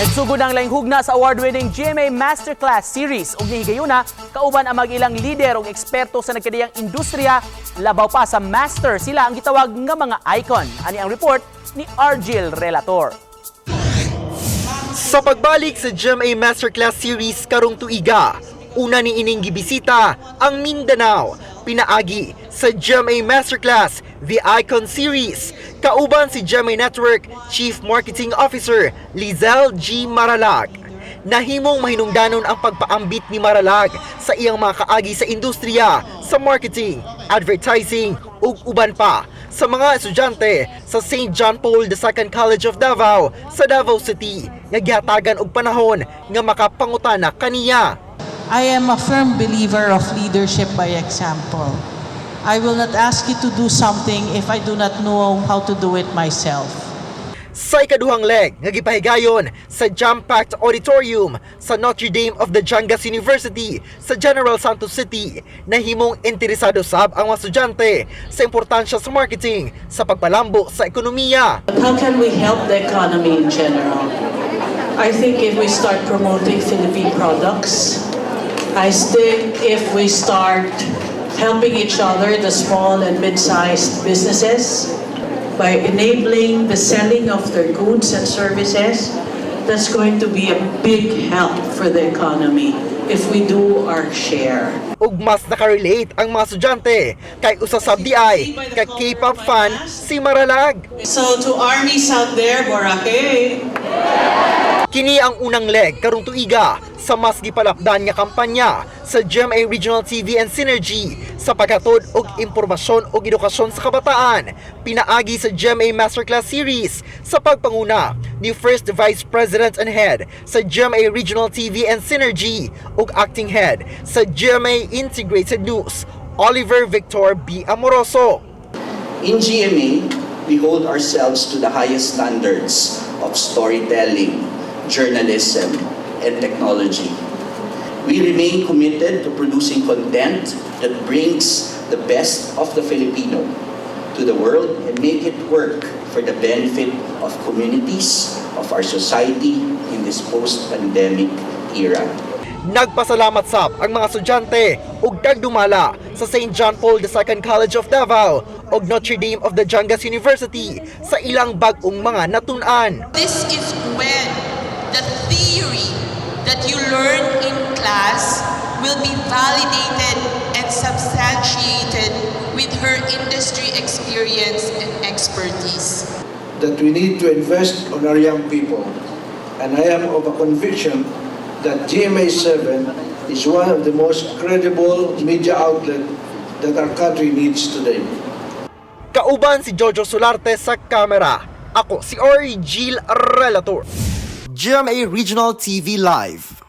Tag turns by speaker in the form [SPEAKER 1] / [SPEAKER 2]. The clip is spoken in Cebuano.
[SPEAKER 1] Nagsugod ang laing hugna sa award-winning GMA Masterclass Series ug nihigayuna kauban ang mag-ilang lider ug eksperto sa nagkadiyang industriya. Labaw pa sa master, sila ang gitawag nga mga icon. Ani ang report ni Argil Relator.
[SPEAKER 2] Sa pagbalik sa GMA Masterclass Series karong tuiga, una ni ining gibisita ang Mindanao, pinaagi sa GMA Masterclass The Icon Series. Kauban si GMA Network Chief Marketing Officer Lizelle G. Maralag. Nahimong mahinungdanon ang pagpaambit ni Maralag sa iyang mga kaagi sa industriya, sa marketing, advertising ug uban pa sa mga estudyante sa St. John Paul II College of Davao sa Davao City nga gihatagan og panahon nga makapangutana kaniya.
[SPEAKER 3] I am a firm believer of leadership by example. I will not ask you to do something if I do not know how to do it myself.
[SPEAKER 2] Sa ikaduhang leg nga gipahigayon sa jam-packed auditorium sa Notre Dame of the Dadiangas University sa General Santos City, nahimong interesado sab ang mga estudyante sa importansya sa marketing sa pagpalambo sa ekonomiya.
[SPEAKER 3] But how can we help the economy in general? I think if we start promoting Philippine products, I think if we start helping each other, the small and mid-sized businesses, by enabling the selling of their goods and services, that's going to be a big help for the economy if we do our share.
[SPEAKER 2] Ug mas nakarelate ang mga estudyante kay usa sab diay ka K-pop fan si Maralag.
[SPEAKER 3] So to armies out there, Boracay!
[SPEAKER 2] Kini ang unang leg karong tuiga sa mas gipalapdan nga kampanya sa GMA Regional TV and Synergy sa paghatod og impormasyon ug edukasyon sa kabataan pinaagi sa GMA Masterclass Series sa pagpanguna ni First Vice President and Head sa GMA Regional TV and Synergy ug Acting Head sa GMA Integrated News, Oliver Victor B. Amoroso.
[SPEAKER 4] In GMA, we hold ourselves to the highest standards of storytelling, journalism, and technology. We remain committed to producing content that brings the best of the Filipino to the world and make it work for the benefit of communities, of our society in this post-pandemic era.
[SPEAKER 2] Nagpasalamat sab ang mga estudyante ug tagdumala sa St. John Paul II College of Davao ug Notre Dame of the Dadiangas University sa ilang bag-ong mga natun-an.
[SPEAKER 5] This is when the theory that you learn in class will be validated and substantiated with her industry experience and expertise.
[SPEAKER 6] That we need to invest on our young people. And I am of a conviction that GMA7 is one of the most credible media outlet that our country needs today.
[SPEAKER 2] Kauban si Jojo Solarte sa kamera. Ako si Orgil Relator. GMA Regional TV Live.